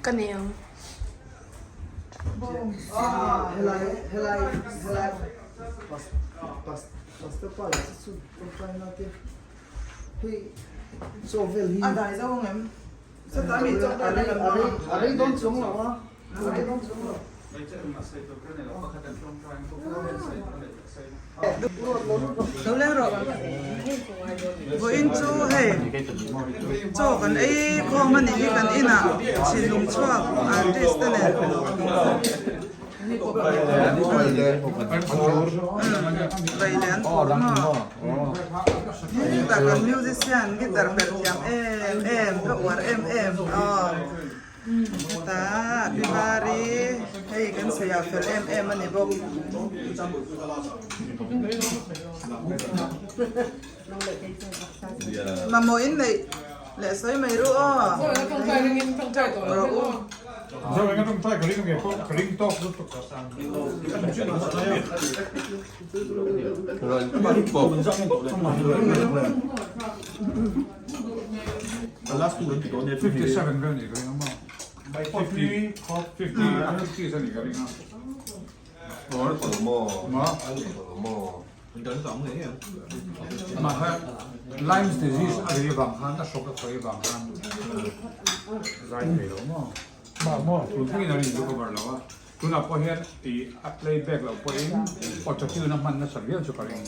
Ka nei ang. Lo leng rawh. Vawiin chu hei chaw kan ei khawm a nih hi kan inah thinlung chhuak artist te nen Vai leh an phur maw hetah kan musician guitar perh thiam em em ka uar em em aw. Hetah Pivari hei kan sawi ah fel em em a ni bawk. Mamawh in neih leh sawi mai ru aw. Rawh u. Lyme's disease a rei vang khan a hrawk a khawi vang khan zai thei lo maw? Tun thlengin a rin chu cover lo a, tunah pawh hian i a play back loh pawhin autotune a hman nasa viau chu ka ring.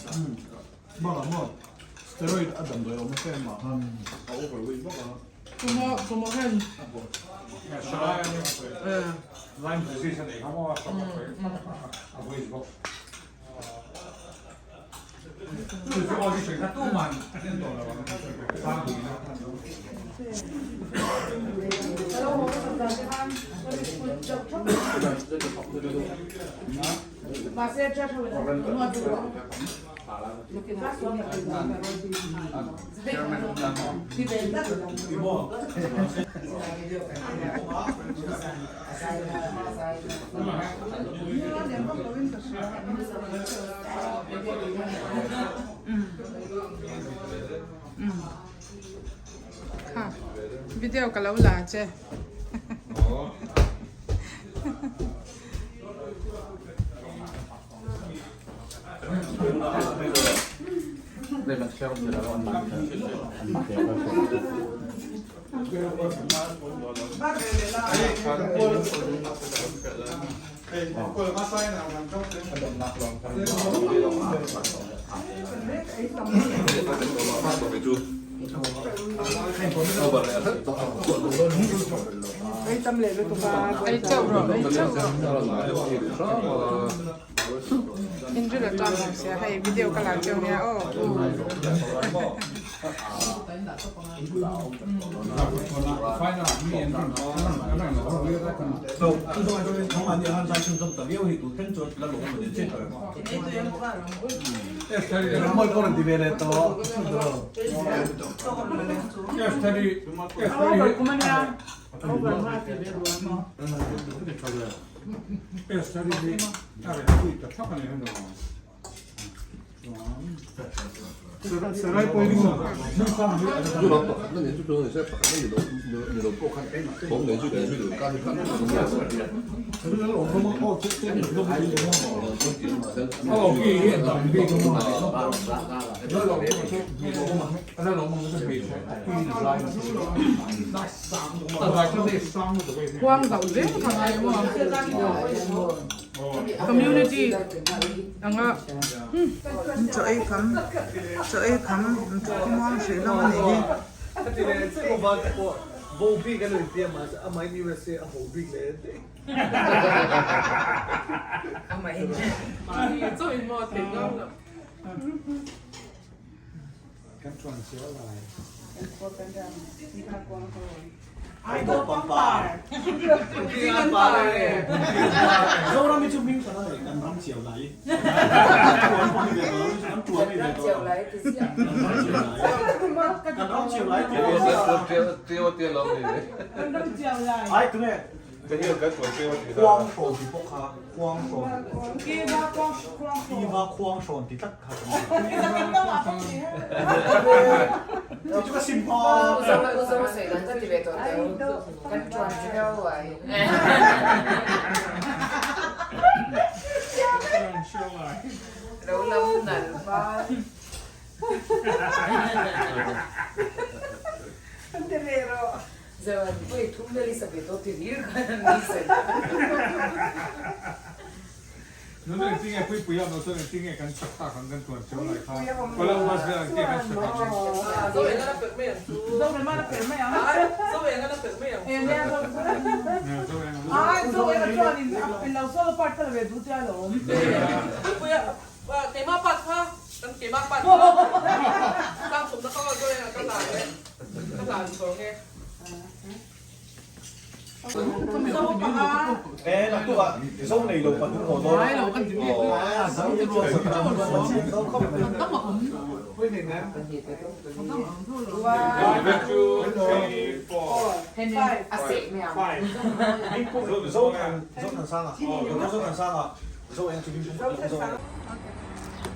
Steroid a damdawi awm nasa em a, a overweight vak a. Lyme disease a nei kha maw a hrawk a khawi a voice bawk. Chu chu audition kha tuman a en tawh lo ang sang pui na. Kha video ka lo la che. Ei chauh rawh, ei chauh rawh. Inril a ṭang awm sia, hei video ka la cheu nia aw. Khuang zauh zel kha ngai maw? Community anga Chaw ei kham chaw ei kham khawmuang hrih hlawm a nih hi.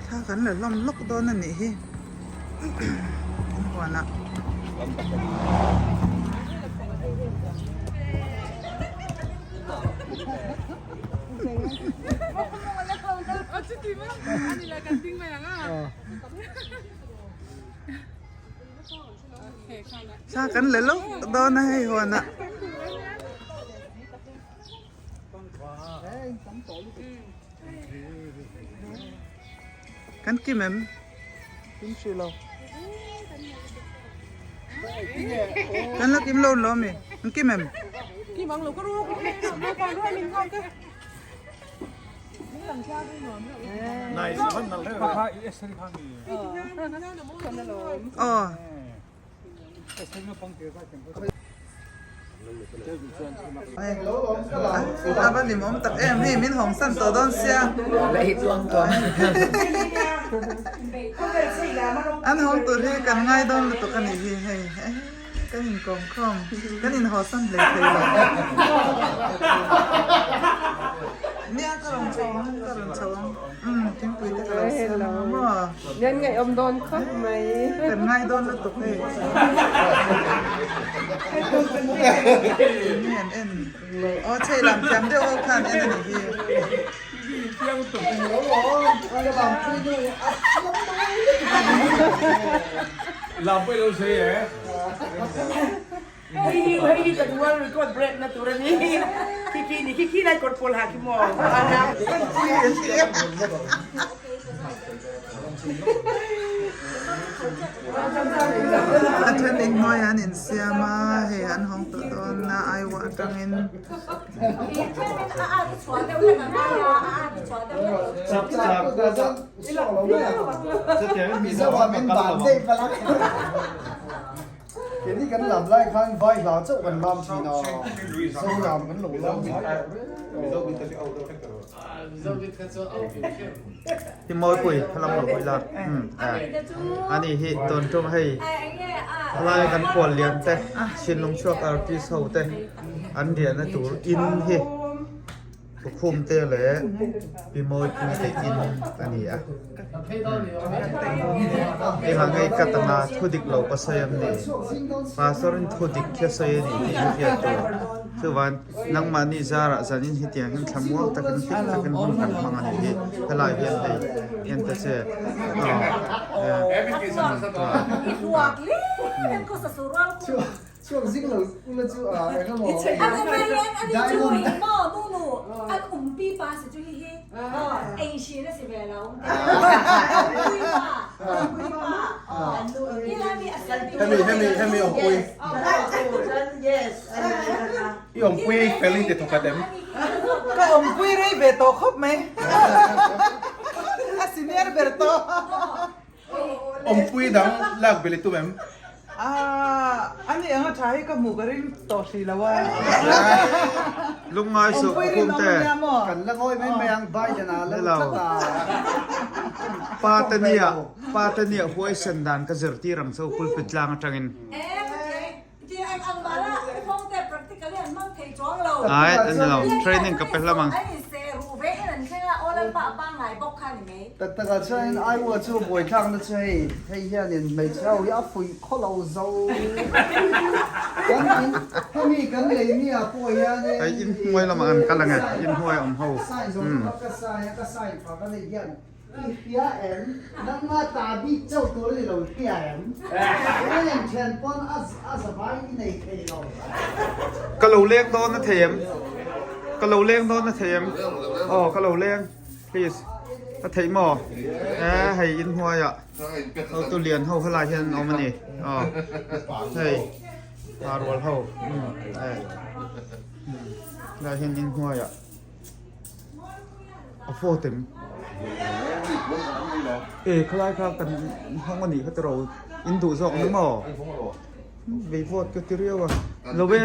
Thla kan la hlawm lawk dawn a nih hi kan huanah. Thla kan la lawk dawn a hei huanah. Kan kim em? Kim hrih lo. Kan la kim lo lo mi. Kan kim em? Kim ang lo ka ru. Aw. A va limawm tak em hei min hawng san tawh dawn sia an hawng tur hi kan ngai dawn lutuk a nih hi hei kan inkawm khawm kan inhaw san hlei thei lo nia ka rawn chho ang ka rawn chho ang umm thingpui te ka lo siam ang maw. Nan ngaihawm dawn khawp mai. Kan ngai dawn lutuk hei. Mi an en. Aw chei lam thiam deuh ho khan en a nih hi. Lam pawh i lo sei e. Hei hi hei hi kan world record break na tur a ni. Khi khi ni khi khi lai kawr pawl ha khi maw. A then in hnuai an insiam a, hei an hawng tawh dawn a aiawh atangin. Keini kan lam lai khan vai hla chauh kan lam thin a, Mizo lam kan lo lam ngai lo Hi Mawipui lam lo hawi la ani hi tun tum hei helai kan khual lian te Thinlung chhuak artist ho te an riahna tur in hi Tukhum te leh Pi Mawipui te in a ni a. Engah nge ka tanga thu dik lo ka sawi ang ni? Pastor in thu dik khi a sawi a ni tih hi hriat tur. Chuvan nangmahni zarah zanin hetiang hian thlamuang takin hlim takin hun kan hmang a ni hi. Helai hian hei en ta che. Chhuak zing lo ula chu a eng emaw diamond Hemi hemi hemi awmpui i awmpui fel in ti thawkhat em? Ka awmpui rei ve tawh khawp mai a senior ber tawh. Awmpui dang lak belh i tum em? Aaa, a ni anga tha hi ka hmuh ka ring tawh hrih lo a. Lungngai suh Awmpui rin Khumte. awm a nia maw? Kan la ngawi mai mai ang Biden a lo Hello. tlat a. Pa te nia, pa te nia huaisen dan ka zirtir ang cho pulpit tlang atangin. Ai, ani lo, training ka pe hlam ang. Tak takah chuanin Iowa chu buaithlakna chu hei hei hianin hmeichhe ho hi a fuih khaw lo zo kan in hemi kan lei mi ah pawh hianin Hei inhnuai lamah an kal ang e, inhnuai awm ho. Sign zawng chu ka sign a ka sign phah ka neih hian i hria em nangma ta bik chauh tur a ni lo i hria em eng thian pawn a a zavai i nei thei lo. Ka lo leng dawn a thei em? Ka lo leng dawn a thei em? Aw ka lo leng. Please a theih maw e hei in hnuaiah hotu lian ho helai hian an awm a ni aw hei pa rual ho umm e helai hian in hnuaiah a phone em e khalai kha kan hawng a nih kha tiraw in duh zawk ang maw vei vote ka ti riau a lo ve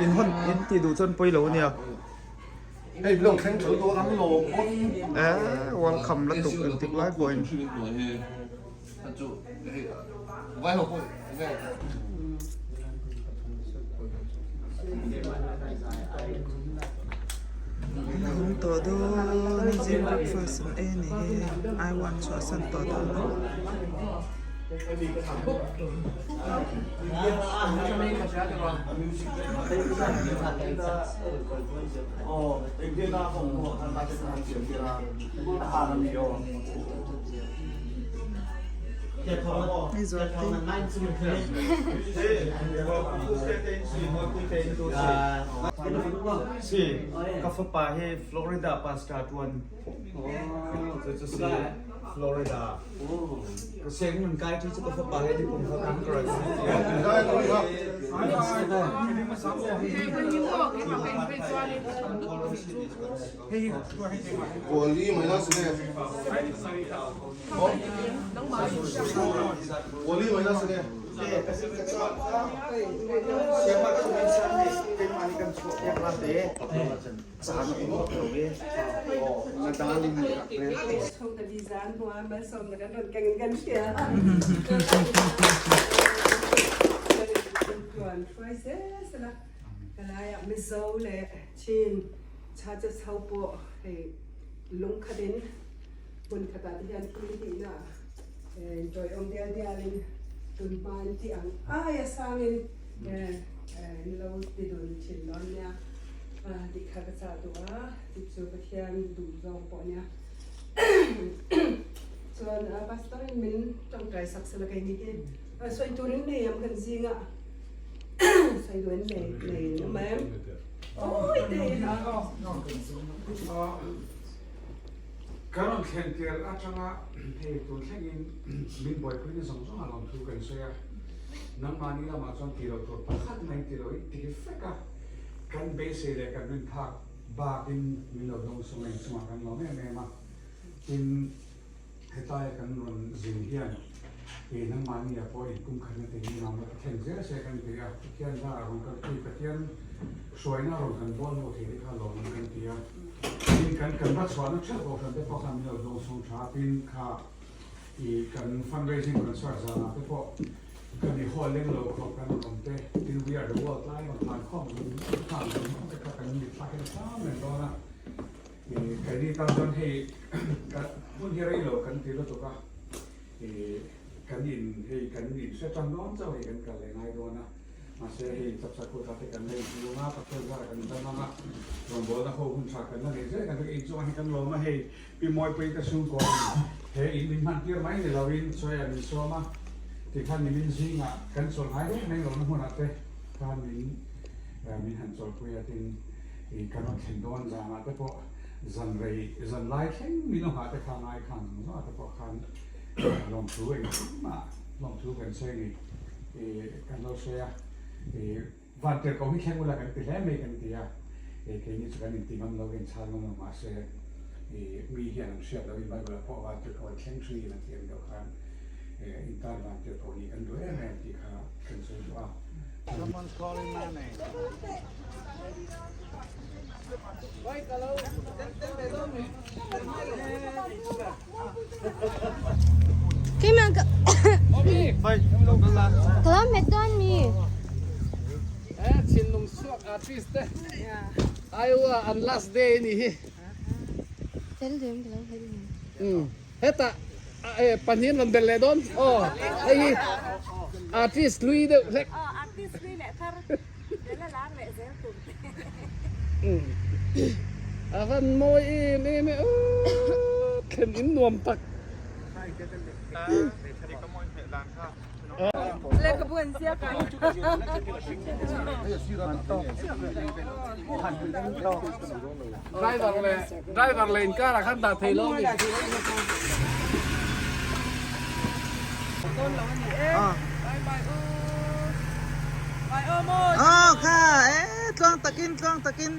in hawn in tih duh chuan pawi lo a nia. Hei lo thleng tho dawn ang lo pawn. Eh welcome la tuk engtik lai pawhin. Hung tawh dawn a zing breakfast an ei a ni hi I want chhuahsan tawh dawn a. Hei zualte. Si, ka fapa hi Florida pastor tuan. Cu si Florida. Ka sianginn kai ṭi cu ka fapa he ni kum kha kan ka rak si. Mizo le Chin churches ho pawh hei lungkhat in hmun khatah te hian pui tihna inṭawih awm dial dial in tunhma an tih ang aia sangin in lo ti dun thin dawn nia tih kha ka chah duh a tih chu Pathian duh zawng pawh nia chuan pastor in min tawngtai sak sela keini hi sawi turin nei ang kan zingah sawi duh an nei nei an awm em awi te Kan rawn thlen tir atanga hei tun thlengin min buaipui na zawng zawng a lawm thu kan sawi a, nangmahni lamah chuan tih loh tur pakhat mai tih loh hi ti vek a, kan beisei leh kan rin phak bakin min lo dawng sung a inchungah kan lawm em em a, tin hetaia kan rawn zin hian ih nangmahni ah pawh in pumkhatna te hi nuam lo thlen zel se kan ti a, Pathian zarah rawn kalpui Pathian hruaina rawn kan bawl ho thei te kha lawm ang kan ti a. Tin, kan kan va chhuahna theuh kohhran te pawh khan min lo dawng sawng tha a, tin kha ih kan fundraising concert zanah te pawh kan i hawl leng lo khawp kan rawn awm te, tin we are the world lai rawn tlan khawm ang nghal ang te kha kan mitthla hian sang reng dawn a, ih keini tan chuan hei hun hi rei lo kan ti lutuk a, ih kan in hei kan in hre tan dawn chauh hei kan kal leh ngai dawn a. Mahse hei chapchar kut ah te kan la inhmu a, Pathian zara kan dam ang a, rawngbawlna ho hun tha kan la nei zel kan ring inchungah hi kan lawm a, hei Pi Mawipui ka chhungkaw in he in min hman tir mai ni lo in chawi ah min sawm a, tikhan nimin zingah kan chawlh ngai reng reng lohna hmunah te khan min min han chawlhpui a tin ih kan rawn thlen dawn zanah te pawh zan rei zan lai thleng min lo nghah te kha ngai khan zawng zawngah te pawh khan lawmthu engmah lawmthu kan sawi a ni. Kan lo sawi a, van tir ko hi thleng ula kan ti hle mai kan ti a, keini chu kan inti ngam lo, kan inchhal ngam lo mahse mi hian an hriat loin Bible ah pawh van tir ko an thleng thin a tih ang deuh khan in tan van tir ko nih kan duh em em tih kha kan sawi duh a. Someone's calling my name. Thinlung chhuak artist te Iowa an last day ni hi. Tel deuh ka lo hel ni. Um hetah pahnih an rawn belh leh dawn aw hei hi artist hlui deuh hlek. Aw artist hlui leh thar la lar leh zel tur te. Um a van mawi em em e aw thlen in nuam tak. Driver leh driver leh inkarah khan dah thei lo a ni. Aw kha e tluang takin tluang takin.